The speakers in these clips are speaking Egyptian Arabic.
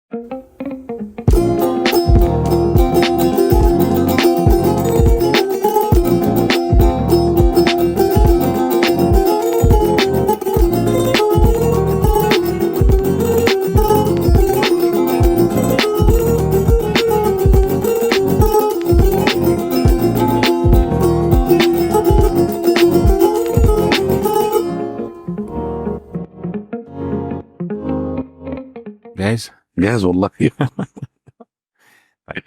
جاهز؟ جاهز والله. طيب،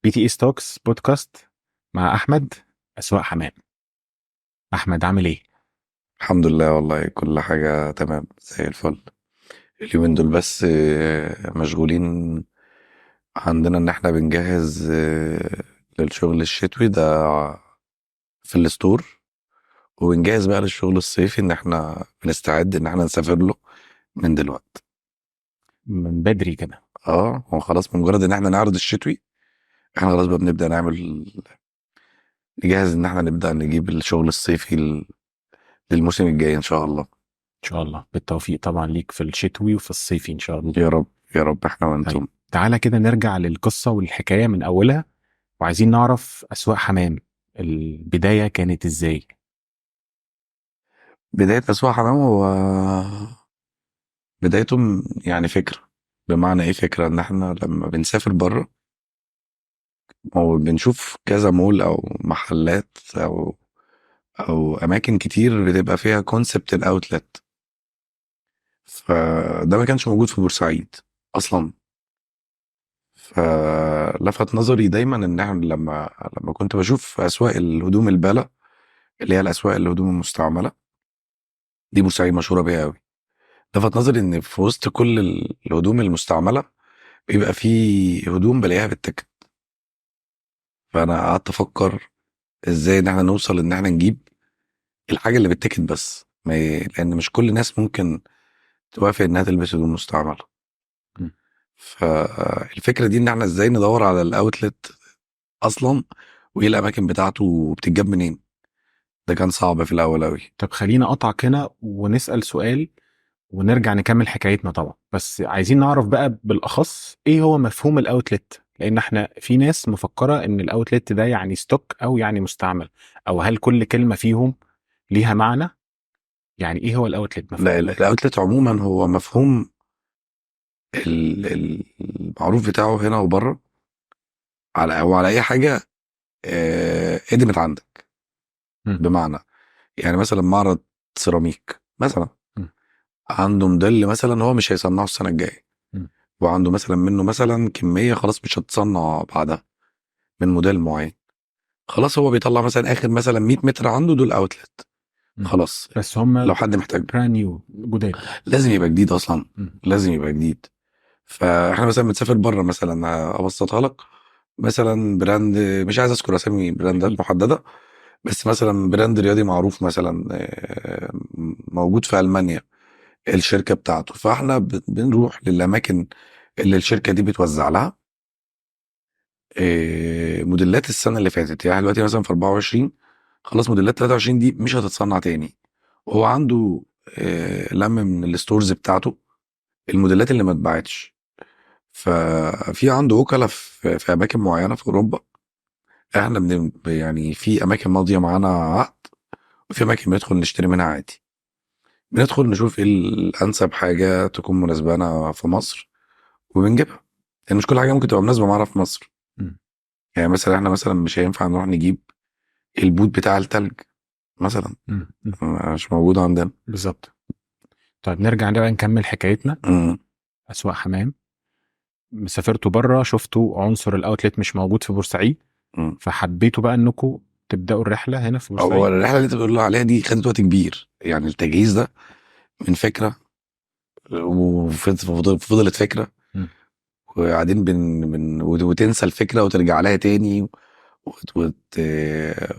BTS Talks podcast مع احمد اسواق حمام. احمد، عامل ايه؟ الحمد لله والله، كل حاجة تمام زي الفل. اليومين دول بس مشغولين عندنا ان احنا بنجهز للشغل الشتوي ده في ال store، وبنجهز بقى للشغل الصيفي، ان احنا بنستعد ان احنا نسافر له من دلوقتي. من بدري كده؟ اه، هو خلاص بمجرد ان احنا نعرض الشتوي احنا خلاص بقى بنبدأ نعمل، نجهز ان احنا نبدأ نجيب الشغل الصيفي للموسم الجاي ان شاء الله. ان شاء الله، بالتوفيق طبعا ليك في الشتوي وفي الصيفي ان شاء الله. يا رب يا رب، احنا وانتم. طيب، تعالى كده نرجع للقصة والحكاية من أولها، وعايزين نعرف أسواق حمام البداية كانت إزاي؟ بداية أسواق حمام هو بدايته يعني فكرة. بمعنى إيه فكرة؟ إن إحنا لما بنسافر بره أو بنشوف كذا مول أو محلات أو أماكن كتير بتبقى فيها concept ال outlet، فده ما كانش موجود في بورسعيد أصلا. فلفت نظري دايما إن إحنا لما كنت بشوف أسواق الهدوم البالة، اللي هي الأسواق الهدوم المستعملة دي، بورسعيد مشهورة بيها أوي. لفت نظري إن في وسط كل الهدوم المستعملة بيبقى في هدوم بلاقيها بال ticket. فأنا قعدت أفكر إزاي إن إحنا نوصل إن إحنا نجيب الحاجة اللي بال ticket بس، لأن مش كل الناس ممكن توافق إنها تلبس هدوم مستعملة. فالفكرة دي إن إحنا إزاي ندور على ال outlet أصلا، وإيه الأماكن بتاعته وبتتجاب منين، ده كان صعب في الأول أوي. طب خلينا أقطعك هنا ونسأل سؤال ونرجع نكمل حكايتنا طبعا، بس عايزين نعرف بقى بالأخص إيه هو مفهوم ال outlet، لأن إحنا في ناس مفكرة إن ال outlet ده يعني stock أو يعني مستعمل، أو هل كل كلمة فيهم ليها معنى؟ يعني إيه هو ال outlet؟ مفهوم؟ لا، ال outlet عموما هو مفهوم المعروف بتاعه هنا وبره، هو على أي حاجة، قدمت عندك. بمعنى يعني مثلا معرض سيراميك مثلا عنده موديل مثلا هو مش هيصنعه السنة الجاية، وعنده مثلا منه مثلا كمية خلاص مش هتصنع بعدها من موديل معين، خلاص هو بيطلع مثلا آخر مثلا 100 متر عنده دول outlet. خلاص. بس هم لو حد محتاج brand new جداد، لازم يبقى جديد أصلا. لازم يبقى جديد. فاحنا مثلا بنسافر بره، مثلا ابسطها لك، مثلا brand، مش عايز اذكر اسامي براندات محددة، بس مثلا brand رياضي معروف مثلا، موجود في المانيا الشركة بتاعته، فاحنا بنروح للاماكن اللي الشركة دي بتوزع لها، موديلات السنة اللي فاتت. يعني دلوقتي مثلا في 24 خلاص موديلات 23 دي مش هتتصنع تاني، وهو عنده، لم من ال stores بتاعته الموديلات اللي ما اتباعتش. ففي عنده وكلاء في اماكن معينة في اوروبا، احنا يعني في اماكن ماضيه معانا عقد، وفي اماكن بندخل نشتري منها عادي. بندخل نشوف ايه الانسب حاجة تكون مناسبة لنا في مصر وبنجيبها، لان مش كل حاجة ممكن تبقى مناسبة معانا في مصر. يعني مثلا احنا مثلا مش هينفع نروح نجيب البوت بتاع التلج مثلا، مش موجود عندنا. بالظبط. طيب نرجع بقى نكمل حكايتنا. اسواق حمام، سافرتوا بره، شفتوا عنصر ال outlet مش موجود في بورسعيد، فحبيتوا بقى انكم تبداوا الرحلة هنا في بورسعيد. هو الرحلة اللي انت بتقول عليها دي خدت وقت كبير، يعني التجهيز ده من فكرة وفضلت فكرة، وقاعدين وتنسى الفكرة وترجع لها تاني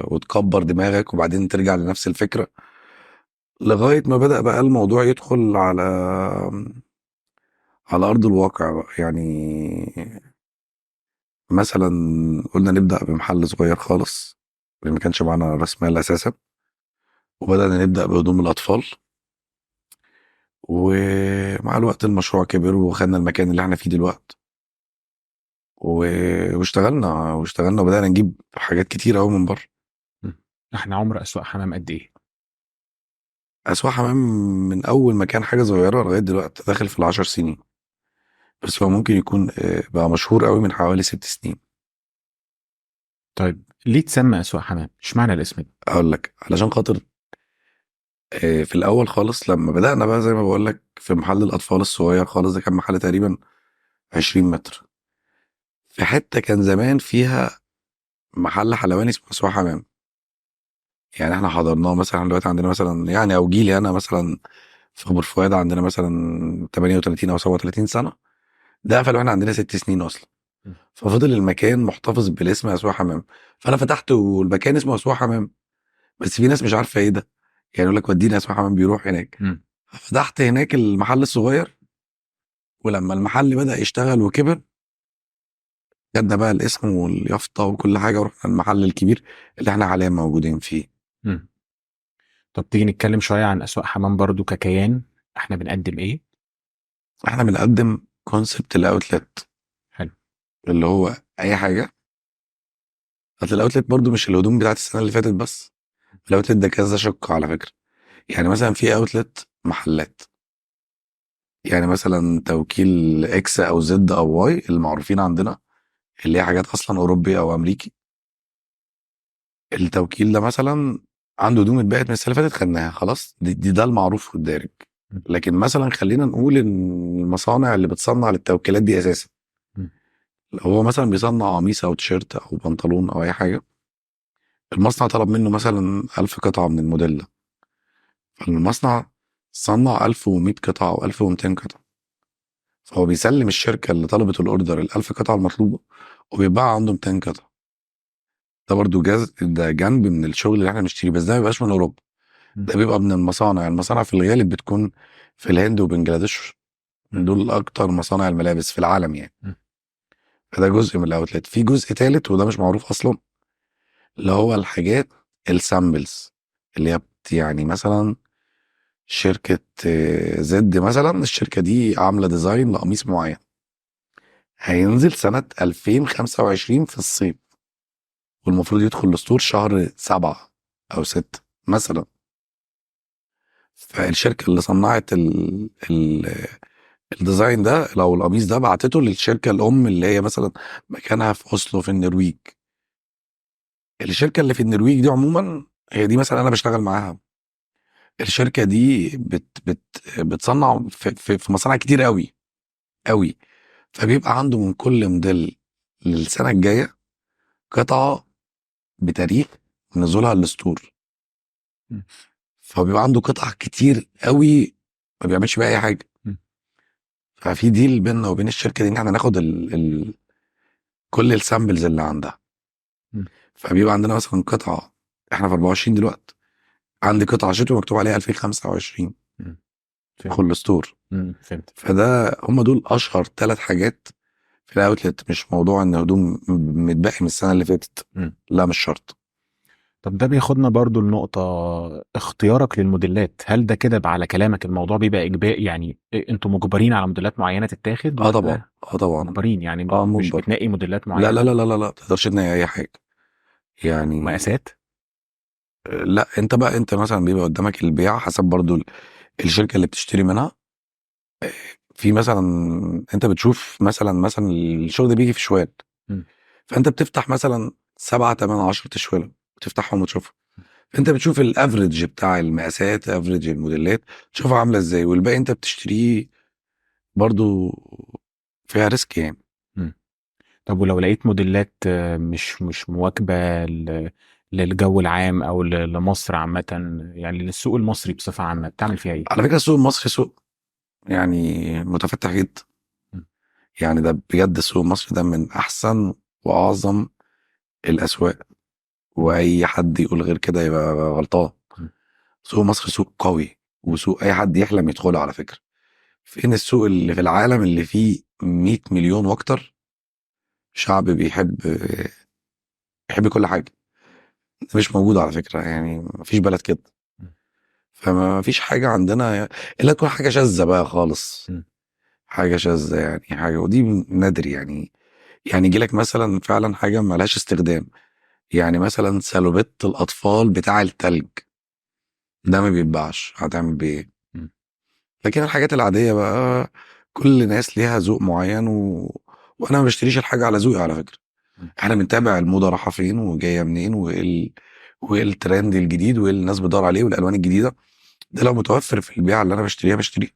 وتكبر دماغك وبعدين ترجع لنفس الفكرة، لغاية ما بدأ بقى الموضوع يدخل على أرض الواقع بقى. يعني مثلا قلنا نبدأ بمحل صغير خالص اللي ما كانش معانا راس مال أساسا، وبدأنا نبدأ بهدوم الأطفال، ومع الوقت المشروع كبر وخدنا المكان اللي احنا فيه دلوقتي. واشتغلنا وبدأنا نجيب حاجات كتير قوي من بره. احنا عمر اسواق حمام قد ايه؟ اسواق حمام من اول ما كان حاجة صغيرة لغاية دلوقتي داخل في 10 سنين، بس هو ممكن يكون بقى مشهور قوي من حوالي 6 سنين. طيب ليه تسمى اسواق حمام؟ اشمعنى الاسم ده؟ اقول لك علشان خاطر في الاول خالص لما بدأنا بقى زي ما بقول لك في محل الاطفال الصغير خالص، ده كان محل تقريبا 20 متر في حتة كان زمان فيها محل حلواني اسمه اسواق حمام. يعني احنا حضرناه مثلا، دلوقتي عندنا مثلا يعني او جيلي انا مثلا في بور فؤاد عندنا مثلا 38 او 37 سنة، ده قفل واحنا عندنا 6 سنين اصلا. ففضل المكان محتفظ بالاسم اسواق حمام. فانا فتحت والمكان اسمه اسواق حمام، بس في ناس مش عارفه ايه ده، يعني يقول لك ودينا اسواق حمام، بيروح هناك. فتحت هناك المحل الصغير، ولما المحل بدأ يشتغل وكبر خدنا بقى الاسم واليافطه وكل حاجة، ورحنا المحل الكبير اللي احنا حاليا موجودين فيه. طب تيجي نتكلم شوية عن اسواق حمام برضو ككيان، احنا بنقدم ايه؟ احنا بنقدم concept ال outlet. حلو. اللي هو اي حاجة. اصل ال outlet برضو مش الهدوم بتاعت السنة اللي فاتت بس، ال outlet ده كذا شق على فكرة. يعني مثلا في outlet محلات، يعني مثلا توكيل X او Z او Y المعروفين عندنا، اللي هي حاجات اصلا اوروبي او امريكي. التوكيل ده مثلا عنده هدوم اتباعت من السنة اللي فاتت خدناها خلاص، دي ده المعروف والدارج. لكن مثلا خلينا نقول ان المصانع اللي بتصنع للتوكيلات دي اساسا، لو هو مثلا بيصنع قميص او تيشيرت او بنطلون او اي حاجة، المصنع طلب منه مثلا 1000 قطعه من الموديل ده، فالمصنع صنع 1100 قطعه او 1200 قطعه، فهو بيسلم الشركة اللي طلبت ال order ال 1000 قطعه المطلوبة وبيباع عنده 200 قطعه. ده برضو ده جنب من الشغل اللي احنا بنشتريه، بس ده ما بيبقاش من اوروبا، ده بيبقى من المصانع. المصانع في الغالب بتكون في الهند وبنجلاديش، دول اكتر مصانع الملابس في العالم يعني. فده جزء من ال outlet. في جزء ثالث وده مش معروف اصلا، اللي هو الحاجات ال samples، اللي هي يعني مثلا شركة Z مثلا، الشركة دي عاملة design لقميص معين هينزل سنة 2025 في الصيف، والمفروض يدخل ال store شهر 7 أو 6 مثلا. فالشركة اللي صنعت ال design ده لو القميص ده بعتته للشركة الأم اللي هي مثلا مكانها في أوسلو في النرويج. الشركة اللي في النرويج دي عموما هي دي مثلا أنا بشتغل معاها. الشركة دي بت بت بتصنع في مصانع كتير قوي قوي، فبيبقى عنده من كل موديل للسنة الجاية قطعة بتاريخ نزولها ال store. فبيبقى عنده قطع كتير قوي ما بيعملش بيها اي حاجة. ففي deal بيننا وبين الشركة دي ان احنا ناخد كل ال samples اللي عندها. فبيبقى عندنا مثلا قطعه، احنا في 24 دلوقتي، عندي قطعه شتوي مكتوب عليها 2025 كل store. فهمت. فده هم دول اشهر 3 حاجات في ال outlet. مش موضوع ان هدوم متبقي من السنة اللي فاتت، لا مش شرط. طب ده بياخدنا برضو لنقطة، اختيارك للموديلات، هل ده كده على كلامك الموضوع بيبقى إجباري؟ يعني انتوا مجبرين على موديلات معينة تتاخد؟ طبعا. طبعا مجبرين يعني، مش مجبر. بتنقي موديلات معينة؟ لا لا لا لا لا، ما تقدرش تنقي أي حاجة يعني. مقاسات؟ لا، انت مثلا بيبقى قدامك البيع حسب برضو الشركة اللي بتشتري منها. في مثلا انت بتشوف مثلا الشغل ده بيجي في شوال، فانت بتفتح مثلا 7 8 10 تشويله وتفتحهم وتشوفهم، فانت بتشوف ال average بتاع المقاسات، average الموديلات، تشوفها عامله ازاي، والباقي انت بتشتريه برضو فيها risk يعني. طب ولو لقيت موديلات مش مواكبة للجو العام او لمصر عامة، يعني للسوق المصري بصفة عامة، بتعمل فيها ايه؟ على فكرة السوق المصري سوق يعني متفتح جدا، يعني ده بجد السوق المصري ده من احسن واعظم الاسواق، واي حد يقول غير كده يبقى غلطان. سوق مصر سوق قوي، وسوق اي حد يحلم يدخله على فكرة. فين السوق اللي في العالم اللي فيه 100 مليون واكتر شعب بيحب كل حاجة؟ ده مش موجود على فكرة، يعني مفيش بلد كده. فما فيش حاجة عندنا الا تكون حاجة شاذة بقى خالص، حاجة شاذة يعني، حاجة ودي نادر يعني. يعني يجي لك مثلا فعلا حاجة مالهاش استخدام، يعني مثلا سالوبيت الاطفال بتاع التلج ده ما بيتباعش، هتعمل بيه ايه؟ لكن الحاجات العادية بقى كل ناس ليها ذوق معين، وانا ما بشتريش الحاجة على ذوقي على فكرة. احنا بنتابع الموضة رايحة فين وجاية منين، وايه الترند الجديد، وايه اللي الناس بتدور عليه، والالوان الجديدة. ده لو متوفر في البيعة اللي انا بشتريها بشتريها.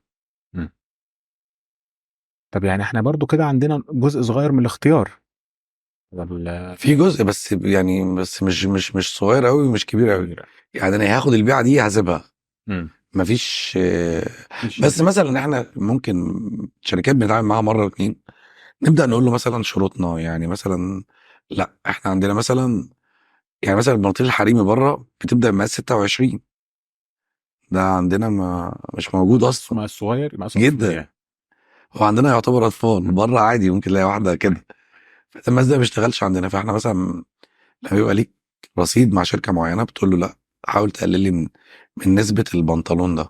طب يعني احنا برضو كده عندنا جزء صغير من الاختيار في جزء، بس يعني بس مش صغير قوي ومش كبير قوي. يعني انا هاخد البيعة دي هسيبها، مفيش. بس مثلا احنا ممكن شركات بنتعامل معاها مرة واتنين نبدا نقول له مثلا شروطنا، يعني مثلا لا احنا عندنا مثلا، يعني مثلا البناطيل الحريمي بره بتبدا مقاس 26، ده عندنا ما مش موجود اصلا. مقاس صغير، مقاس جدا يعني. هو عندنا يعتبر اطفال، بره عادي ممكن تلاقي واحدة كده، فالمقاس ده ما بيشتغلش عندنا. فاحنا مثلا لما بيبقى ليك رصيد مع شركة معينة بتقول له لا حاول تقلل لي من نسبه البنطلون ده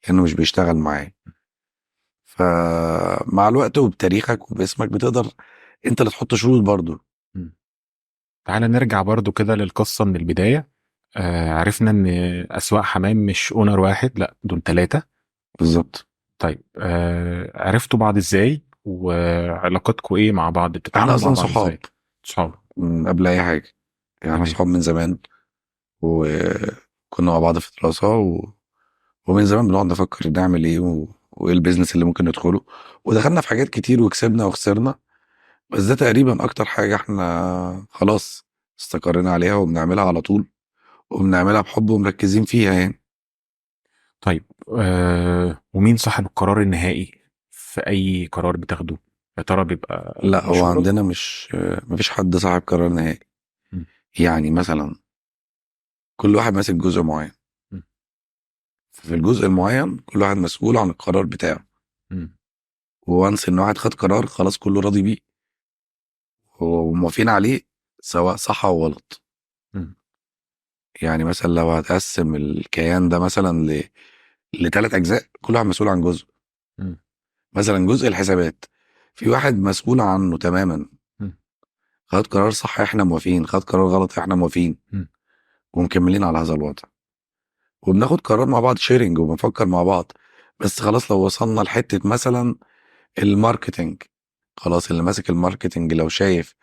لانه مش بيشتغل معايا. فمع الوقت وبتاريخك وباسمك بتقدر انت اللي تحط شروط برضو. تعالى نرجع برضو كده للقصة من البداية. عرفنا ان اسواق حمام مش owner واحد، لا دول 3. بالظبط. طيب عرفتوا بعض ازاي وعلاقتكم ايه مع بعض؟ بتتعاملوا احنا مع اصلا بعض صحاب ازاي؟ صحاب من قبل اي حاجة يعني، احنا صحاب من زمان، وكنا مع بعض في الدراسة، ومن زمان بنقعد نفكر نعمل ايه وايه ال business اللي ممكن ندخله، ودخلنا في حاجات كتير وكسبنا وخسرنا، بس ده تقريبا اكتر حاجة احنا خلاص استقرينا عليها وبنعملها على طول، وبنعملها بحب ومركزين فيها يعني. طيب ومين صاحب القرار النهائي في اي قرار بتاخده؟ يا ترى بيبقى لا، هو مشورة؟ عندنا مش مفيش حد صاحب قرار نهائي. يعني مثلا كل واحد ماسك جزء معين، في الجزء المعين كل واحد مسؤول عن القرار بتاعه. وانس ان واحد خد قرار خلاص كله راضي بيه وموافقين عليه سواء صح او غلط. يعني مثلا لو هتقسم الكيان ده مثلا ل3 اجزاء، كل واحد مسؤول عن جزء. مثلا جزء الحسابات في واحد مسؤول عنه تماما، خد قرار صح احنا موافقين، خد قرار غلط احنا موافقين، ومكملين على هذا الوضع، وبناخد قرار مع بعض sharing وبنفكر مع بعض. بس خلاص لو وصلنا لحتة مثلا ال marketing، خلاص اللي ماسك ال marketing لو شايف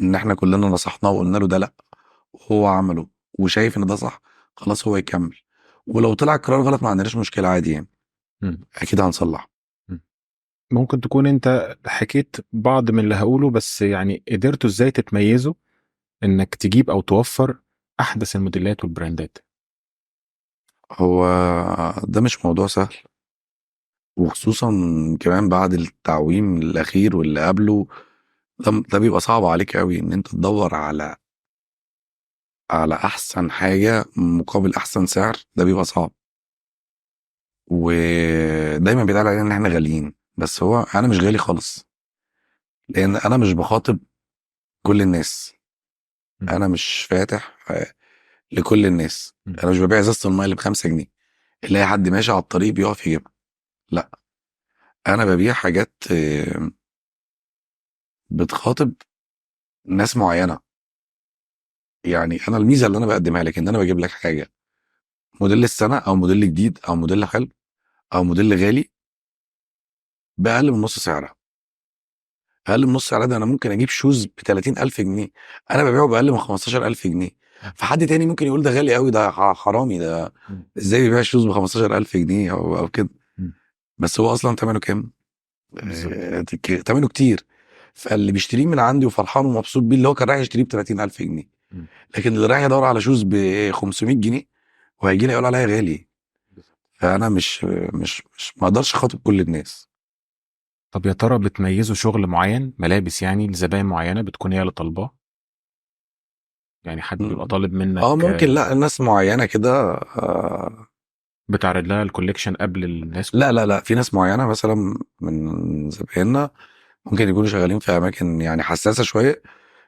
ان احنا كلنا نصحناه وقلنا له ده لا وهو عمله وشايف ان ده صح، خلاص هو يكمل، ولو طلع القرار غلط ما عندناش مشكلة عادي يعني. اكيد هنصلحه. ممكن تكون انت حكيت بعض من اللي هقوله، بس يعني قدرتوا ازاي تتميزوا انك تجيب او توفر احدث الموديلات والبراندات؟ هو ده مش موضوع سهل، وخصوصا كمان بعد التعويم الاخير واللي قبله، ده بيبقى صعب عليك قوي ان انت تدور على احسن حاجة مقابل احسن سعر، ده بيبقى صعب. ودايما بيتقال علينا ان احنا غاليين، بس هو انا مش غالي خالص، لان انا مش بخاطب كل الناس، انا مش فاتح لكل الناس. انا مش ببيع ازازة المية اللي ب5 جنيه اللي اي حد ماشي على الطريق بيقف يجيبها، لا، انا ببيع حاجات بتخاطب ناس معينة. يعني انا الميزة اللي انا بقدمها لك ان انا بجيب لك حاجة موديل السنة او موديل جديد او موديل حلو او موديل غالي باقل من نص سعرها. اقل من نص سعرها ده انا ممكن اجيب shoes ب 30,000 جنيه، انا ببيعه باقل من 15,000 جنيه. فحد تاني ممكن يقول ده غالي قوي، ده حرامي، ده ازاي بيبيع shoes ب 15,000 جنيه او كده، بس هو اصلا ثمنه كام؟ ثمنه كتير. فاللي بيشتريه من عندي وفرحان ومبسوط بيه اللي هو كان رايح يشتريه ب 30,000 جنيه، لكن اللي رايح يدور على shoes ب 500 جنيه وهيجي لي يقول عليا غالي. فانا مش مش مش ما اقدرش اخاطب كل الناس. طب يا ترى بتميزوا شغل معين، ملابس يعني لزباين معينة بتكون هي اللي طالباه؟ يعني حد بيبقى طالب منك؟ ممكن، لا ناس معينة كده، بتعرض لها ال collection قبل الناس؟ لا لا لا، في ناس معينة مثلا من زبايننا ممكن يكونوا شغالين في اماكن يعني حساسة شوية،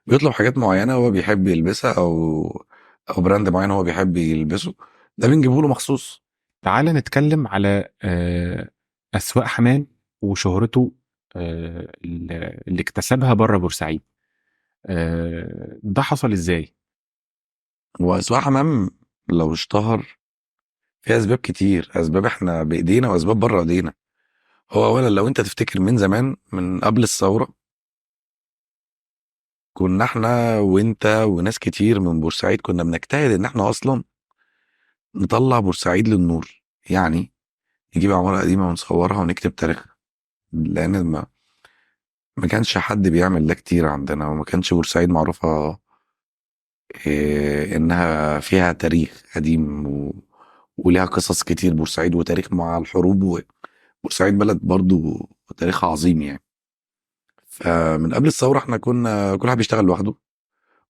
بيطلب حاجات معينة هو بيحب يلبسها او brand معين هو بيحب يلبسه، ده بنجيبه له مخصوص. تعال نتكلم على اسواق حمام وشهرته اللي اكتسبها بره بورسعيد. ده حصل ازاي؟ واسواق حمام لو اشتهر في اسباب كتير، اسباب احنا بايدينا واسباب بره ايدينا. هو اولا لو انت تفتكر من زمان، من قبل الثورة، كنا احنا وانت وناس كتير من بورسعيد كنا بنجتهد ان احنا اصلا نطلع بورسعيد للنور، يعني نجيب عمارة قديمة ونصورها ونكتب تاريخها، لان ما كانش حد بيعمل ده كتير عندنا، وما كانش بورسعيد معروفة انها فيها تاريخ قديم وليها قصص كتير. بورسعيد وتاريخ مع الحروب، وبورسعيد بلد برضو تاريخها عظيم يعني. فمن قبل الثورة احنا كنا كل واحد بيشتغل لوحده،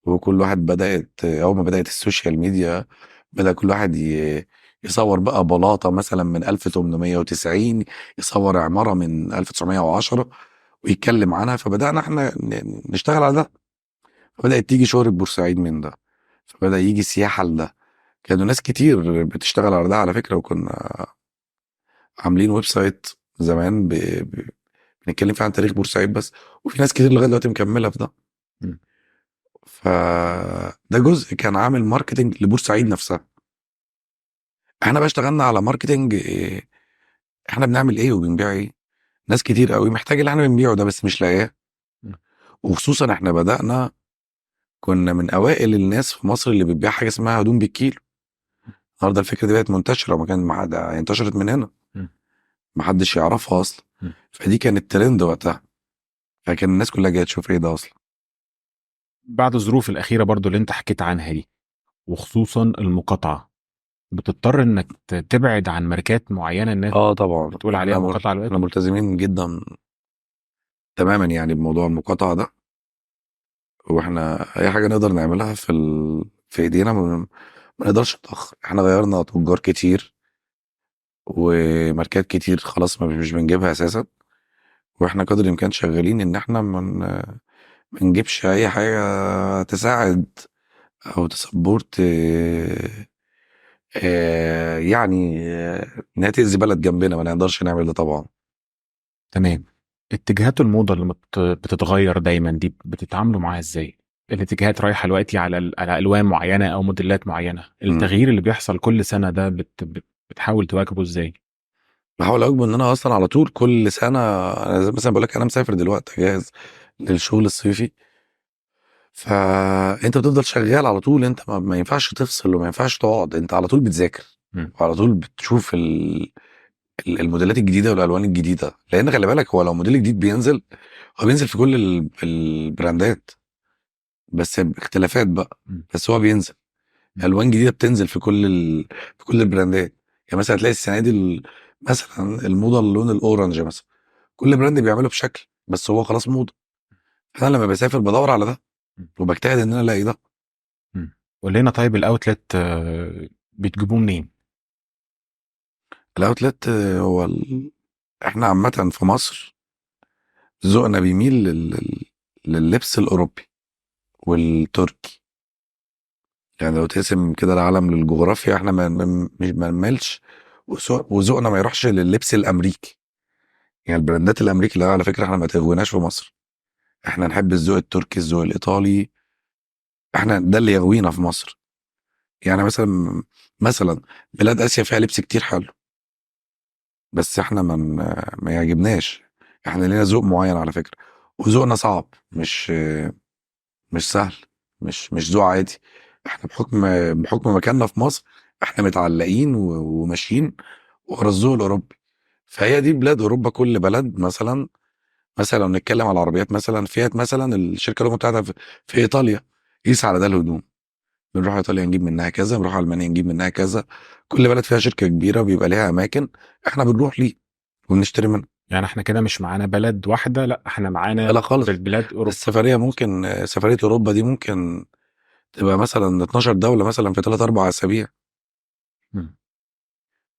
وكل واحد بدأت أول ما بدأت ال social media بدأ كل واحد يصور بقى بلاطة مثلا من 1890، يصور عمارة من 1910 ويتكلم عنها. فبدأنا احنا نشتغل على ده، فبدأت تيجي شهرة بورسعيد من ده، فبدأ يجي سياحة لده. كانوا ناس كتير بتشتغل على ده على فكرة، وكنا عاملين website زمان بنتكلم فيه عن تاريخ بورسعيد بس، وفي ناس كتير لغاية دلوقتي مكملة في ده. فده جزء كان عامل marketing لبورسعيد نفسها. احنا بقى اشتغلنا على marketing إيه، احنا بنعمل ايه وبنبيع ايه. ناس كتير قوي محتاجه اللي احنا بنبيعه ده بس مش لاقياه. وخصوصا احنا بدأنا كنا من اوائل الناس في مصر اللي بتبيع حاجة اسمها هدوم بالكيلو. النهارده الفكرة دي بقت منتشرة، وما كان ما حد انتشرت من هنا، ما حدش يعرفها اصلا. فدي كانت ترند وقتها، فكان الناس كلها جاية تشوف ايه ده اصلا. بعد الظروف الاخيرة برضو اللي انت حكيت عنها دي، وخصوصا المقاطعة، بتضطر انك تبعد عن ماركات معينة الناس طبعا بتقول عليها مقاطعه دلوقتي. احنا ملتزمين جدا تماما يعني بموضوع المقاطعة ده، واحنا اي حاجة نقدر نعملها في ايدينا ما نقدرش نتاخر. احنا غيرنا تجار كتير وماركات كتير خلاص ما مش بنجيبها اساسا، واحنا قدر الامكان شغالين ان احنا ما نجيبش اي حاجة تساعد او ت support يعني انها تاذي بلد جنبنا، ما نقدرش نعمل ده طبعا. تمام. اتجاهات الموضة اللي بتتغير دايما دي بتتعاملوا معاها ازاي؟ الاتجاهات رايحة دلوقتي على الوان معينة او موديلات معينة، التغيير اللي بيحصل كل سنة ده بتحاول تواكبه ازاي؟ بحاول اواكبه ان انا اصلا على طول كل سنة، انا زي مثلا بقول لك انا مسافر دلوقتي جاهز للشغل الصيفي، فانت بتفضل شغال على طول، انت ما ينفعش تفصل وما ينفعش تقعد، انت على طول بتذاكر وعلى طول بتشوف الموديلات الجديدة والالوان الجديدة، لان خلي بالك هو لو موديل جديد بينزل هو بينزل في كل البراندات بس باختلافات بقى، بس هو بينزل الوان جديدة بتنزل في كل في كل البراندات. يعني مثلا هتلاقي السنة دي مثلا الموضة اللون ال orange مثلا، كل brand بيعمله بشكل بس هو خلاص موضة. انا لما بسافر بدور على ده وبجتهد ان انا الاقي ده. قول لنا طيب ال outlet بتجيبوه منين؟ ال outlet هو احنا عامة في مصر ذوقنا بيميل لللبس الاوروبي والتركي. يعني لو تقسم كده العالم للجغرافيا احنا ما نميلش، وذوقنا ما يروحش لللبس الامريكي. يعني البراندات الامريكي لا على فكرة احنا ما تغويناش في مصر، احنا نحب الذوق التركي، الذوق الايطالي، احنا ده اللي يغوينا في مصر. يعني مثلا بلاد اسيا فيها لبس كتير حلو بس احنا ما يعجبناش، احنا لنا ذوق معين على فكرة، وذوقنا صعب، مش سهل، مش ذوق عادي. احنا بحكم مكاننا في مصر احنا متعلقين وماشيين ورا الذوق الاوروبي. فهي دي بلاد اوروبا، كل بلد مثلا لو نتكلم على العربيات مثلا، فيات مثلا الشركة الام بتاعتها في ايطاليا، قيس على ده الهدوم، بنروح ايطاليا نجيب منها كذا، بنروح المانيا نجيب منها كذا. كل بلد فيها شركة كبيرة بيبقى ليها اماكن احنا بنروح ليه وبنشتري منها. يعني احنا كده مش معانا بلد واحدة، لا احنا معانا لا خالص بالبلاد اوروبا. السفرية ممكن، سفرية اوروبا دي ممكن تبقى مثلا 12 دولة مثلا في 3-4 اسابيع.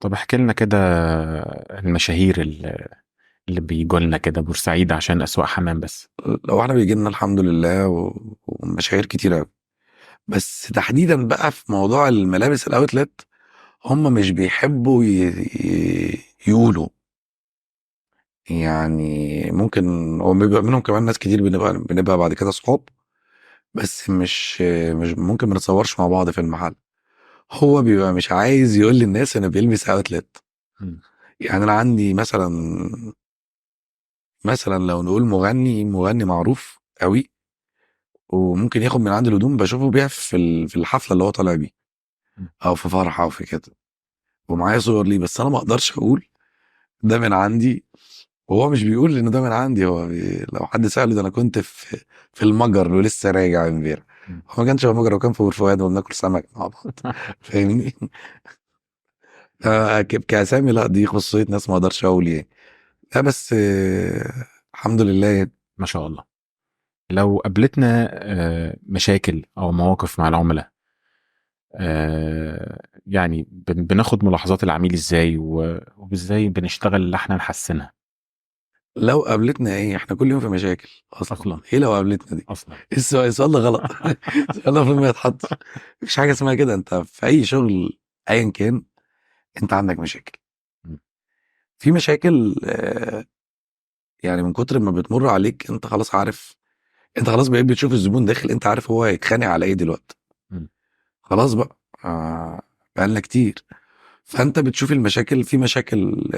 طب احكي لنا كده المشاهير اللي بيجوا لنا كده بورسعيد عشان اسواق حمام بس. لو احنا بيجي لنا الحمد لله ومشاهير كتير قوي، بس تحديدا بقى في موضوع الملابس ال outlet هم مش بيحبوا يقولوا. يعني ممكن هو بيبقى منهم كمان ناس كتير بنبقى بعد كده صحاب، بس مش ممكن ما نتصورش مع بعض في المحل. هو بيبقى مش عايز يقول للناس انه بيلبس outlet. يعني انا عندي مثلا لو نقول مغني معروف قوي، وممكن ياخد من عند الهدوم، بشوفه بيها في الحفلة اللي هو طالع بيه، او في فرحه او في كده، ومعايا صور ليه، بس انا ما اقدرش اقول ده من عندي، وهو مش بيقول انه ده من عندي. هو لو حد ساله ده انا كنت في المجر ولسه راجع امبارح، هو ما كانش في المجر، هو كان في بورفؤاد وبناكل سمك مع بعض. فاهمني؟ كاسامي لا، دي خصوصية ناس ما اقدرش اقول يعني. لا بس الحمد لله يعني. ما شاء الله. لو قابلتنا مشاكل او مواقف مع العملاء، يعني بناخد ملاحظات العميل ازاي، وازاي بنشتغل اللي احنا نحسنها؟ لو قابلتنا ايه؟ احنا كل يوم في مشاكل اصلا. ايه لو قابلتنا دي اصلا؟ السؤال ده غلط. السؤال ده المفروض ما يتحطش. مفيش حاجة اسمها كده. انت في اي شغل ايا كان انت عندك مشاكل. في مشاكل يعني من كتر ما بتمر عليك انت خلاص عارف، انت خلاص بقيت بتشوف الزبون داخل انت عارف هو هيتخانق على ايه دلوقتي. خلاص بقى، بقالنا كتير. فانت بتشوف المشاكل. في مشاكل،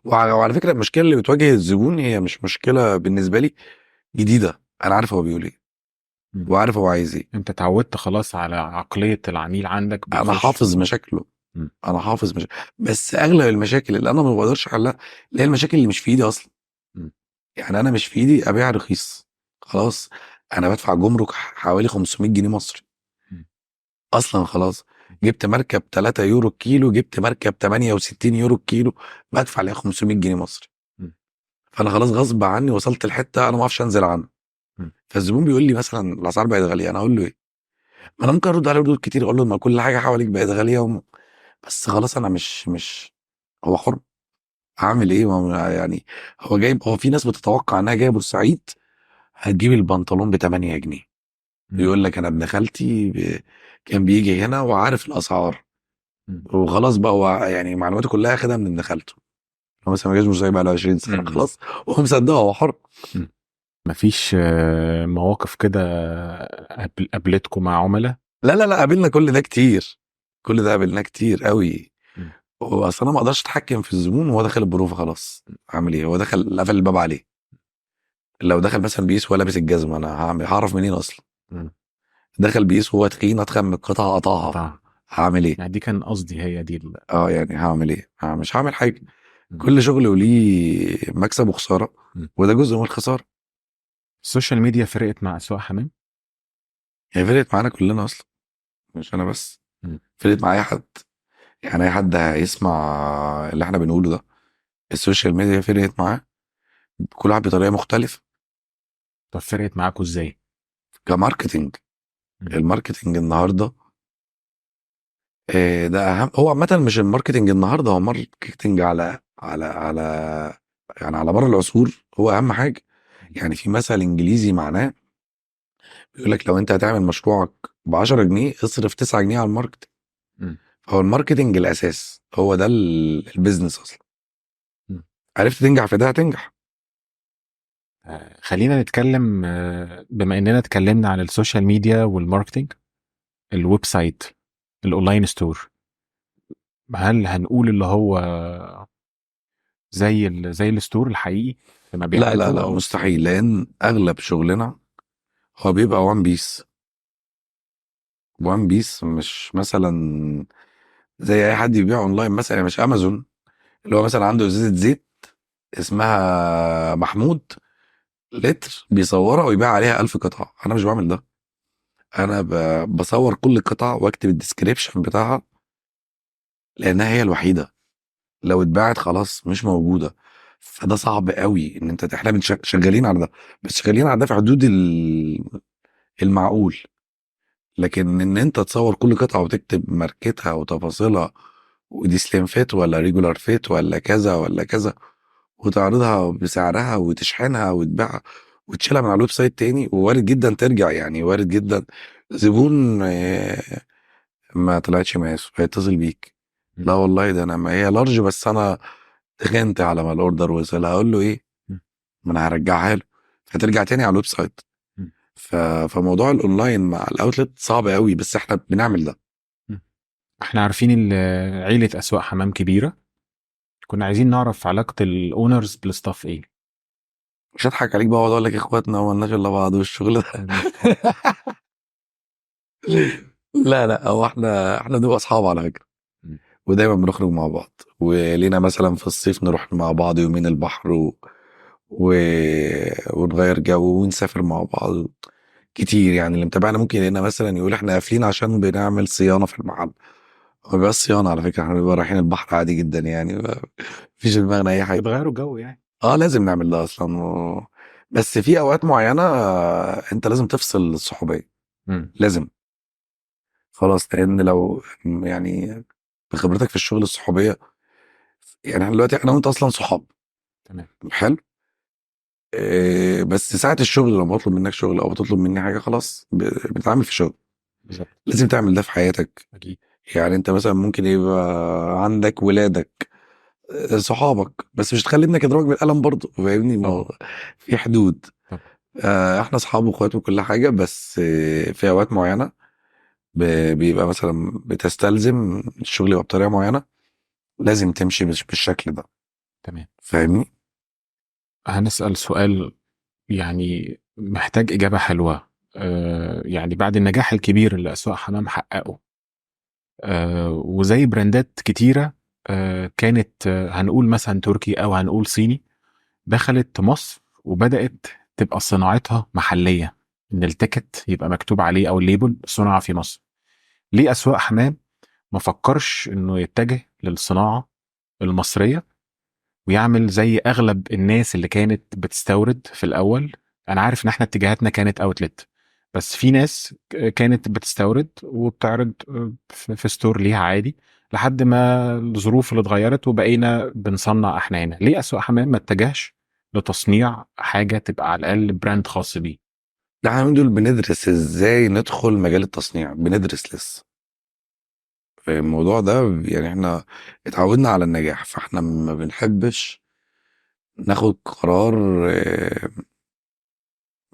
وعلى فكرة المشكلة اللي بتواجه الزبون هي مش مشكلة بالنسبة لي جديدة، انا عارف هو بيقول ايه وعارف هو عايز ايه. انت اتعودت خلاص على عقلية العميل عندك، انا بيخش حافظ مشاكله. انا حافظ مشاكله، بس اغلب المشاكل اللي انا ما بقدرش احلها اللي هي المشاكل اللي مش في ايدي اصلا. يعني انا مش في ايدي ابيع رخيص، خلاص انا بدفع جمرك حوالي 500 جنيه مصري اصلا. خلاص جبت مركب 3 يورو الكيلو، جبت مركب 68 يورو الكيلو، بدفع عليها 500 جنيه مصري. فانا خلاص غصب عني وصلت لحته انا ما اعرفش انزل عنها. فالزبون بيقول لي مثلا الاسعار بقت غالية، انا اقول له ايه؟ ما انا ممكن ارد عليه ردود كتير، اقول له ما كل حاجة حواليك بقت غالية بس خلاص انا مش هو حر، هعمل ايه؟ ما يعني هو جايب، هو في ناس بتتوقع انها جاية بورسعيد هتجيب البنطلون ب 8 جنيه. يقول لك انا ابن خالتي كان بيجي هنا وعارف الاسعار. وخلاص بقى هو يعني معلوماته كلها اخدها من ابن خالته. هو مثلا ما جاش بورسعيد بقى له 20 سنة، خلاص وهو مصدقه، هو حر. مفيش مواقف كده قابلتكم مع عملاء؟ لا لا لا، قابلنا كل ده كتير، كل ده قابلناه كتير قوي. واصل انا ما اقدرش اتحكم في الزبون وهو داخل البروفه، خلاص اعمل ايه؟ هو دخل قفل الباب عليه. لو دخل مثلا بيقيس وهو لابس الجزمة، انا هعرف منين اصلا؟ دخل بيقيس وهو تخين، اتخن من القطعة قطعها. هعمل ايه؟ يعني دي كان قصدي، هي دي يعني هعمل ايه؟ مش هعمل حاجة. كل شغل وليه مكسب وخسارة، وده جزء من الخسارة. ال social media فرقت مع اسواق حمام؟ هي فرقت معانا كلنا اصلا، مش انا بس. فرقت مع اي حد، يعني اي حد هيسمع اللي احنا بنقوله ده ال social media فرقت معاه، كل واحد بطريقة مختلفة. طب فرقت معاكوا ازاي؟ ك marketing. ال marketing النهارده، ده اهم. هو عامة مش ال marketing النهارده، هو marketing على مر العصور هو اهم حاجة. يعني في مثل انجليزي معناه بيقول لك لو انت هتعمل مشروعك ب10 جنيه اصرف 9 جنيه على ال marketing. هو ال marketing الاساس، هو ده ال business اصلا. عرفت تنجح في ده هتنجح. خلينا نتكلم، بما اننا اتكلمنا عن ال social media وال marketing، ال website، ال online store، هل هنقول اللي هو زي ال store الحقيقي في مبيعاته؟ لا لا لا، أو مستحيل، لان اغلب شغلنا هو بيبقى one piece. one piece مش مثلا زي اي حد يبيع اونلاين مثلا، يعني مش امازون اللي هو مثلا عنده ازازة زيت اسمها محمود لتر بيصورها ويبيع عليها 1000 قطعه. انا مش بعمل ده، انا بصور كل قطعه واكتب ال description بتاعها، لانها هي الوحيدة لو اتباعت خلاص مش موجودة. فده صعب قوي ان انت، احنا شغالين على ده، بس شغالين على ده في حدود المعقول. لكن ان انت تصور كل قطعه وتكتب ماركتها وتفاصيلها، ودي slim fit ولا regular fit ولا كذا ولا كذا، وتعرضها بسعرها وتشحنها وتبيعها وتشيلها من على ال website تاني، ووارد جدا ترجع، يعني وارد جدا زبون ما طلعتش مقاسه هيتصل بيك، لا والله ده انا ما هي large بس انا تخنت على ما ال order وصل، هقول له ايه؟ ما انا هرجعها له، هترجع تاني على ال website. فموضوع الاونلاين مع ال outlet صعب قوي، بس احنا بنعمل ده. احنا عارفين ان عيله اسواق حمام كبيرة، كنا عايزين نعرف علاقة ال owners بال staff ايه. مش هضحك عليك بقى واقعد اقول لك اخواتنا ومالناش الا بعض والشغل ده. لا لا، هو احنا بنبقى اصحاب على فكرة، ودايما بنخرج مع بعض، ولينا مثلا في الصيف نروح مع بعض يومين البحر و... ونغير جو ونسافر مع بعض كتير. يعني اللي متابعنا ممكن يلاقينا مثلا يقول احنا قافلين عشان بنعمل صيانة في المحل. ما بيبقاش صيانة على فكرة، احنا بنبقى رايحين البحر عادي جدا يعني، مفيش في دماغنا اي حاجة. بتغيروا الجو يعني. اه لازم نعمل ده اصلا بس في اوقات معينة انت لازم تفصل الصحوبيه، لازم خلاص، لان لو يعني بخبرتك في الشغل الصحوبيه، يعني احنا دلوقتي انا وانت اصلا صحاب، تمام، حلو، إيه، بس ساعة الشغل لما بطلب منك شغل او بتطلب مني حاجة خلاص بنتعامل في شغل. بالظبط. لازم تعمل ده في حياتك. اكيد. يعني انت مثلا ممكن يبقى عندك ولادك، صحابك، بس مش تخلي ابنك يضربك بالقلم برضه، فاهمني؟ ما هو في حدود. طبعا. احنا اصحاب واخوات وكل حاجة، بس في اوقات معينة بيبقى مثلا بتستلزم الشغل يبقى بطريقة معينة، لازم تمشي بالشكل ده. تمام. فاهمني؟ هنسأل سؤال يعني محتاج إجابة حلوة. يعني بعد النجاح الكبير اللي أسواق حمام حققه، وزي براندات كتيرة، كانت، هنقول مثلا تركي أو هنقول صيني، دخلت مصر وبدأت تبقى صناعتها محلية، إن ال ticket يبقى مكتوب عليه أو ال label صنع في مصر. ليه أسواق حمام ما فكرش إنه يتجه للصناعة المصرية ويعمل زي أغلب الناس اللي كانت بتستورد في الأول؟ أنا عارف إن إحنا اتجاهاتنا كانت outlet، بس في ناس كانت بتستورد وبتعرض في store ليها عادي، لحد ما الظروف اللي اتغيرت وبقينا بنصنع احنا هنا. ليه أسواق حمام ما اتجهش لتصنيع حاجة تبقى على الأقل brand خاص بيه؟ لا، احنا دول بندرس ازاي ندخل مجال التصنيع، بندرس لسه الموضوع ده. يعني احنا اتعودنا على النجاح، فاحنا ما بنحبش ناخد قرار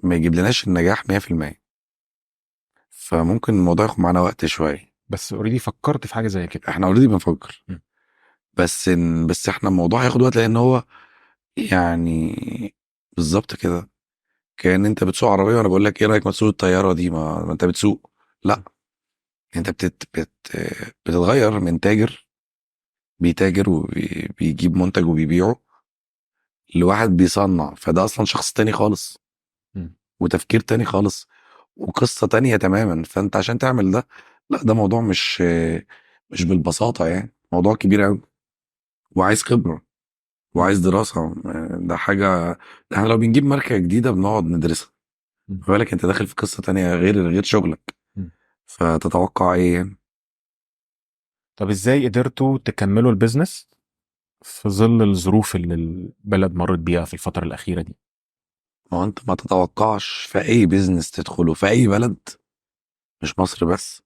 ما يجيب لناش النجاح 100%، فممكن الموضوع ياخد معانا وقت شوية. بس already فكرت في حاجة زي كده؟ احنا already بنفكر. بس احنا الموضوع هياخد وقت، لان هو يعني بالظبط كده كأن انت بتسوق عربية وانا بقول لك ايه رأيك ما تسوق الطيارة دي، ما انت بتسوق. لا، انت بتتغير من تاجر بيتاجر وبيجيب منتج وبيبيعه لواحد بيصنع، فده اصلا شخص تاني خالص، وتفكير تاني خالص، وقصة تانية تماما. فانت عشان تعمل ده، لا ده موضوع مش بالبساطة، يعني موضوع كبير قوي وعايز خبرة وعايز دراسة. ده حاجة، ده احنا لو بنجيب ماركة جديدة بنقعد ندرسها، ما بالك انت داخل في قصة تانية غير شغلك، فتتوقع ايه يعني؟ طب ازاي قدرتوا تكملوا ال business في ظل الظروف اللي البلد مرت بيها في الفترة الأخيرة دي؟ ما هو انت ما تتوقعش في اي business تدخله في اي بلد، مش مصر بس،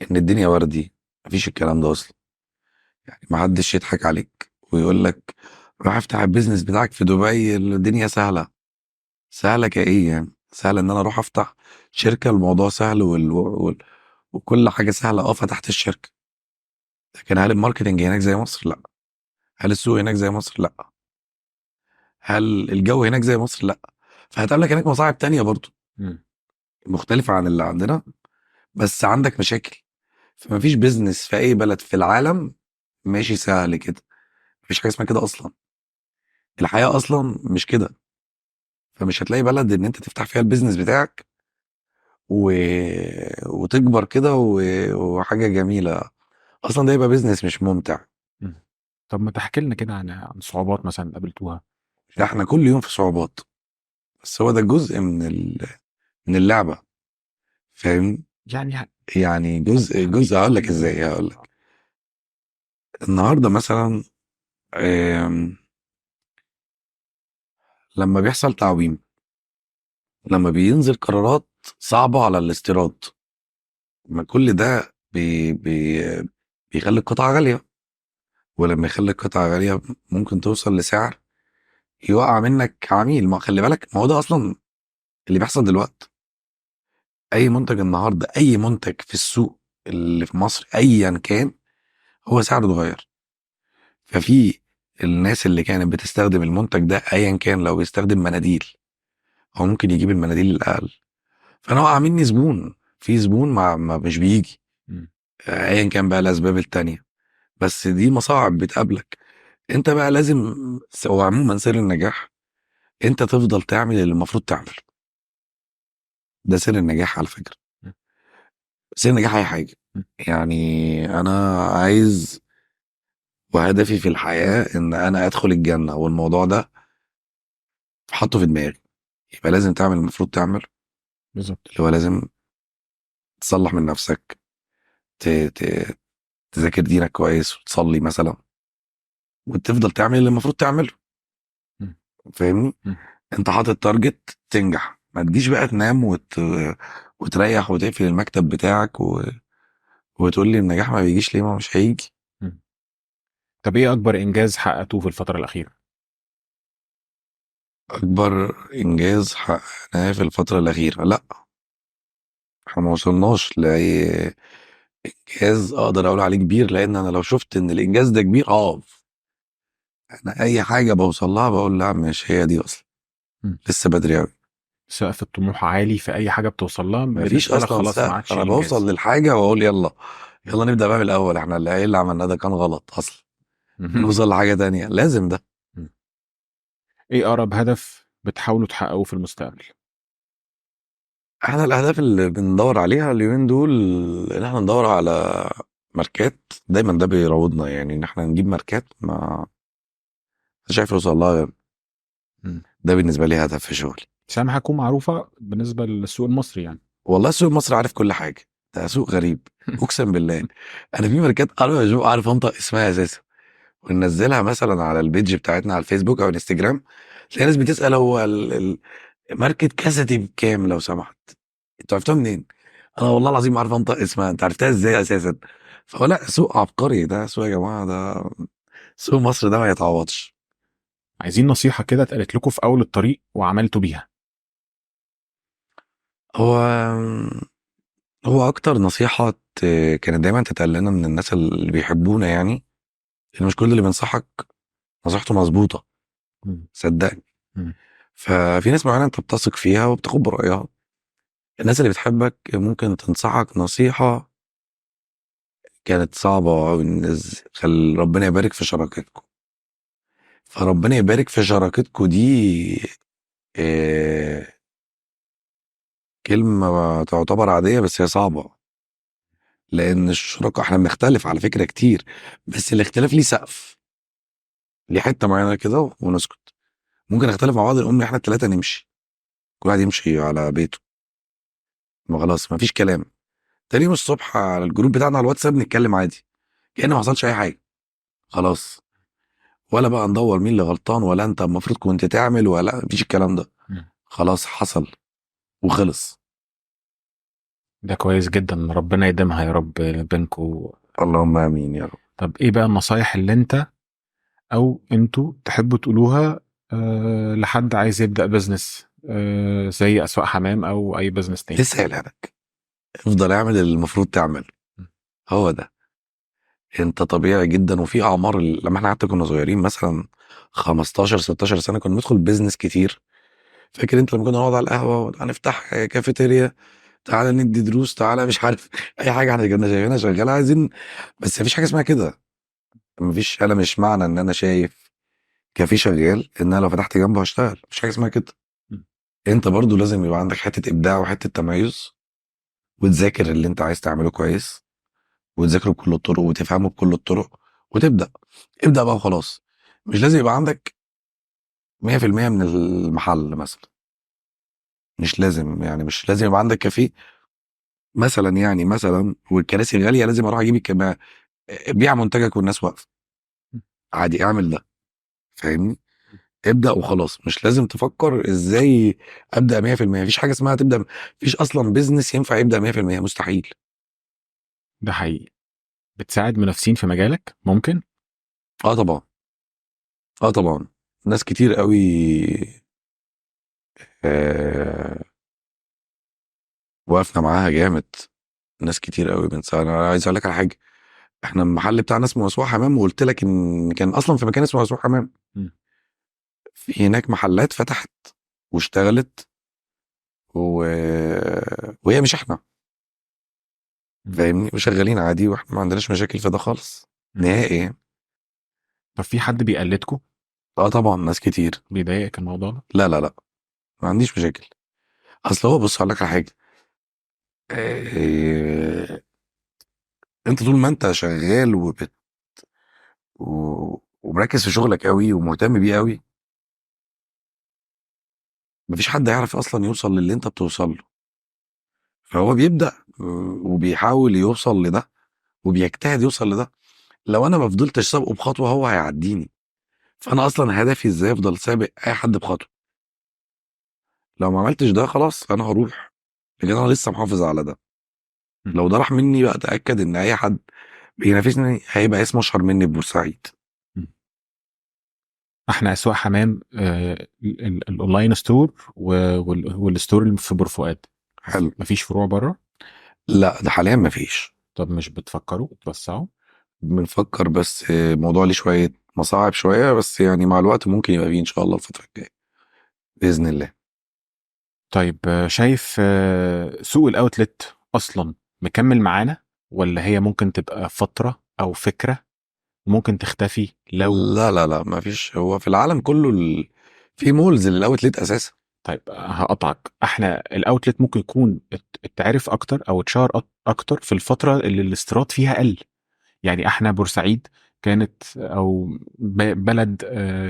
ان الدنيا وردي. مفيش الكلام ده اصلا، يعني ما حدش يضحك عليك ويقول لك روح افتح ال business بتاعك في دبي الدنيا سهلة. سهلة كايه يعني؟ سهلة ان انا اروح افتح شركة، الموضوع سهل وكل حاجة سهلة. فتحت الشركة، لكن هل ال marketing هناك زي مصر؟ لا. هل السوق هناك زي مصر؟ لا. هل الجو هناك زي مصر؟ لا. فهتقابلك هناك مصاعب تانية برضو مختلفة عن اللي عندنا، بس عندك مشاكل. فما فيش business في اي بلد في العالم ماشي سهل كده، مفيش حاجة اسمها كده اصلا، الحياة اصلا مش كده. فمش هتلاقي بلد ان انت تفتح فيها ال business بتاعك وتكبر كده وحاجة جميلة اصلا، ده يبقى business مش ممتع. طب ما تحكي لنا كده عن صعوبات مثلا قابلتوها. ده احنا كل يوم في صعوبات، بس هو ده جزء من اللعبة، فاهم؟ يعني جزء هقول لك ازاي. هقول لك النهارده مثلا، لما بيحصل تعويم، لما بينزل قرارات صعبة على الاستيراد، ما كل ده بي بي بيخلي القطعة غالية، ولما يخلي القطعة غالية ممكن توصل لسعر يوقع منك عميل. ما خلي بالك، ما هو ده اصلا اللي بيحصل دلوقتي. اي منتج النهارده، اي منتج في السوق اللي في مصر ايا كان، هو سعره اتغير. ففي الناس اللي كانت بتستخدم المنتج ده ايا كان، لو بيستخدم مناديل هو ممكن يجيب المناديل الاقل، فانا وقع مني زبون، في زبون ما مش بيجي. ايا كان بقى الاسباب التانية، بس دي مصاعب بتقابلك. انت بقى لازم، هو عموما سر النجاح انت تفضل تعمل اللي المفروض تعمل، ده سر النجاح على فكرة. سر النجاح اي حاجة. يعني انا عايز، وهدفي في الحياة ان انا ادخل الجنة، والموضوع ده حاطه في دماغي، يبقى لازم تعمل المفروض تعمل. بالظبط. اللي هو لازم تصلح من نفسك، تذاكر دينك كويس وتصلي مثلا، وتفضل تعمل اللي المفروض تعمله. فاهمني؟ انت حاطط target تنجح، ما تجيش بقى تنام وتريح وتقفل المكتب بتاعك وتقول لي النجاح ما بيجيش ليه، ما مش هيجي. طب ايه اكبر انجاز حققته في الفترة الأخيرة؟ اكبر انجاز حققناه في الفترة الأخيرة؟ لا، احنا ما وصلناش لأي انجاز اقدر اقول عليه كبير، لان انا لو شفت ان الانجاز ده كبير اقف. انا اي حاجة بوصل لها بقول لا مش هي دي اصلا، لسه بدري قوي. سقف الطموح عالي في اي حاجة بتوصل لها، مفيش بالنسبة لك اصلا خلاص ما سقف. عادش انا إنجاز. بوصل للحاجة واقول يلا يلا نبدا بقى من الاول، احنا اللي اللي عملناه ده كان غلط اصلا، نوصل لحاجة تانية لازم ده. ايه اقرب هدف بتحاولوا تحققوه في المستقبل؟ احنا الاهداف اللي بندور عليها اليومين دول ان احنا ندور على ماركات، دايما ده بيراودنا، يعني ان احنا نجيب ماركات ما مش عارف يوصل لها. ده بالنسبة لي هدف في شغلي. سامح هتكون معروفة بالنسبة للسوق المصري يعني. والله السوق المصري عارف كل حاجة، ده سوق غريب اقسم بالله. انا في ماركات انا مش عارف انطق اسمها اساسا، وننزلها مثلا على ال page بتاعتنا على الفيسبوك او الانستجرام، تلاقي ناس بتسال هو ماركة كذا دي بكام لو سمحت، انتوا عرفتوها منين؟ انا والله العظيم ما عارف انطق اسمها، انت عرفتها ازاي اساسا؟ فهو لا، سوق عبقري ده، سوق يا جماعة، ده سوق مصر ده ما يتعوضش. عايزين نصيحة كده اتقالت لكم في اول الطريق وعملتوا بيها. هو اكتر نصيحة كانت دايما تتقال لنا من الناس اللي بيحبونا، يعني ان مش كل اللي بينصحك نصيحته مظبوطة، صدقني. ففي ناس معينة انت بتثق فيها وبتاخد برايها. الناس اللي بتحبك ممكن تنصحك نصيحة كانت صعبة أوي، الناس خل ربنا يبارك في شراكتكم. فربنا يبارك في شراكتكم دي، كلمة تعتبر عادية بس هي صعبة، لأن الشراكة احنا بنختلف على فكرة كتير، بس الاختلاف ليه سقف، ليه حتة معينة كده ونسكت. ممكن نختلف مع بعض نقوم احنا التلاتة نمشي، كل واحد يمشي على بيته، ما خلاص ما فيش كلام. تاني يوم الصبح على الجروب بتاعنا على الواتساب نتكلم عادي كأن ما حصلش أي حاجة، خلاص، ولا بقى ندور مين اللي غلطان ولا انت المفروض كنت تعمل ولا مفيش الكلام ده، خلاص حصل وخلص. ده كويس جدا، ربنا يديمها يا رب بينكو. اللهم امين يا رب. طب ايه بقى النصايح اللي انت او انتوا تحبوا تقولوها لحد عايز يبدأ business زي اسواق حمام او اي business تاني؟ لسه قايلها لك، افضل اعمل اللي المفروض تعمله، هو ده. انت طبيعي جدا. وفي اعمار لما احنا حتى كنا صغيرين مثلا 15 16 سنة كنا بندخل business كتير. فاكر انت لما كنا نقعد على القهوة هنفتح كافيتيريا، تعالى ندي دروس، تعالى مش عارف اي حاجة، احنا كنا شايفينها شغالة عايزين، بس مفيش حاجة اسمها كده. مفيش، انا مش معنى ان انا شايف كافيه شغال ان انا لو فتحت جنبه هشتغل، مفيش حاجة اسمها كده. انت برضو لازم يبقى عندك حتة ابداع وحتة تميز، وتذاكر اللي انت عايز تعمله كويس، وتذاكره بكل الطرق وتفهمه بكل الطرق، وتبدا. ابدا بقى وخلاص. مش لازم يبقى عندك 100% من المحل مثلا، مش لازم، يعني مش لازم يبقى عندك كافيه مثلا، يعني مثلا والكراسي غالية لازم اروح اجيب الكبا، بيع منتجك والناس واقفة عادي، اعمل ده، فاهمني؟ ابدا وخلاص، مش لازم تفكر ازاي ابدا 100%. مفيش حاجة اسمها تبدا، مفيش اصلا business ينفع يبدا 100%، مستحيل. ده حقيقي. بتساعد منافسين في مجالك ممكن؟ طبعا. طبعا. ناس كتير قوي آه، وقفنا معاها جامد، ناس كتير قوي بنساعد. انا عايز اقول لك على حاجة، احنا المحل بتاعنا اسمه اسواق حمام، وقلت لك ان كان اصلا في مكان اسمه اسواق حمام. في هناك محلات فتحت واشتغلت و... وهي مش احنا، فاهمني؟ وشغالين عادي، واحنا ما عندناش مشاكل في ده خالص نهائي. طب في حد بيقلدكم؟ اه طبعا، ناس كتير. بيضايقك الموضوع ده؟ لا لا لا، ما عنديش مشاكل. اصل هو بص هقول لك على حاجة، انت طول ما انت شغال ومركز في شغلك قوي ومهتم بيه قوي، مفيش حد هيعرف اصلا يوصل للي انت بتوصل له. فهو بيبدأ وبيحاول يوصل لده وبيجتهد يوصل لده. لو انا ما فضلتش سابقه بخطوة هو هيعديني. فانا اصلا هدفي ازاي افضل سابق اي حد بخطوة. لو ما عملتش ده خلاص انا هروح، لكن انا لسه محافظ على ده. لو ده راح مني بقى اتاكد ان اي حد بينافسني هيبقى اسمه اشهر مني في بورسعيد. احنا اسواق حمام، ال online store وال store اللي في بور فؤاد. حلو. مفيش فروع بره؟ لا ده حاليا مفيش. طب مش بتفكروا توسعوا؟ بنفكر، بس الموضوع ليه شوية مصاعب شوية، بس يعني مع الوقت ممكن يبقى فيه ان شاء الله الفترة الجاية باذن الله. طيب شايف سوق ال outlet اصلا مكمل معانا، ولا هي ممكن تبقى فترة او فكرة ممكن تختفي لو؟ لا لا لا ما فيش. هو في العالم كله في malls لل outlet اساسا. طيب هقطعك، احنا ال outlet ممكن يكون اتعرف اكتر او اتشهر اكتر في الفترة اللي الاستيراد فيها قل. يعني احنا بورسعيد كانت او بلد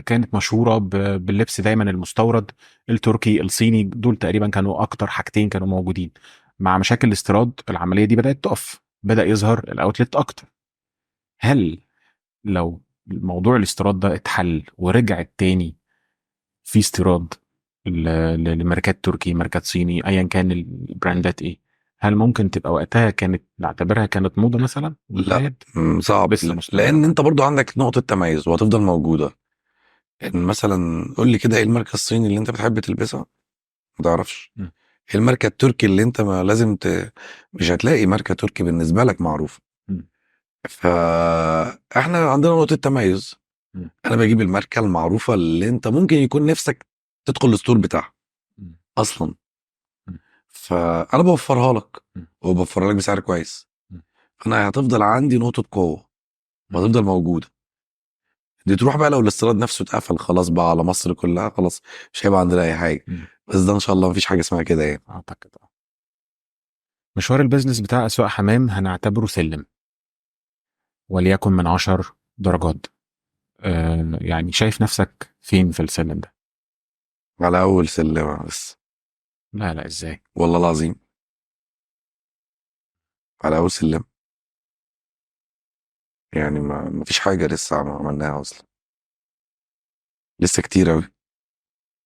كانت مشهورة باللبس دايما المستورد، التركي الصيني، دول تقريبا كانوا اكتر حاجتين كانوا موجودين. مع مشاكل الاستيراد العملية دي بدات تقف، بدا يظهر ال outlet اكتر. هل لو موضوع الاستيراد ده اتحل ورجعت تاني في استيراد لماركات تركي، ماركات صيني، ايا كان البراندات ايه، هل ممكن تبقى وقتها كانت نعتبرها كانت موضة مثلا؟ لا، صعب. لسه مستمرة. لان انت برضو عندك نقطة تميز وهتفضل موجودة. ان مثلا قول لي كده، ايه الماركة الصيني اللي انت بتحب تلبسها؟ ما تعرفش. ايه الماركة التركي اللي انت ما لازم مش هتلاقي ماركة تركي بالنسبة لك معروفة. فاحنا عندنا نقطة تميز. انا بجيب الماركة المعروفة اللي انت ممكن يكون نفسك تدخل ال store بتاعها اصلا. فانا بوفرها لك، وبوفرها لك بسعر كويس. انا هتفضل عندي نقطة قوة وهتفضل موجودة. دي تروح بقى لو الاستيراد نفسه اتقفل خلاص بقى على مصر كلها، خلاص مش هيبقى عندنا اي حاجة. بس ده ان شاء الله مفيش حاجة اسمها كده يعني. اعتقد مشوار ال business بتاع اسواق حمام هنعتبره سلم، وليكن من 10 درجات. يعني شايف نفسك فين في السلم ده؟ على اول سلمة بس. لا لا، ازاي؟ والله العظيم على اول سلم. يعني ما فيش حاجة لسه عملناها اصلا، لسه كتير اوي.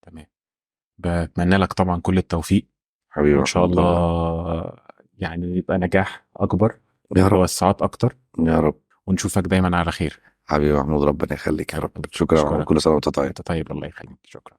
تمام، بتمنى لك طبعا كل التوفيق حبيبي، وان شاء الله يعني يبقى نجاح اكبر يا رب، وتوسعات اكتر يا رب، ونشوفك دايما على خير. حبيبي محمود، ربنا يخليك يا رب. شكرا يا محمود، كل سنة وانت طيب. انت طيب، الله يخليك، شكرا.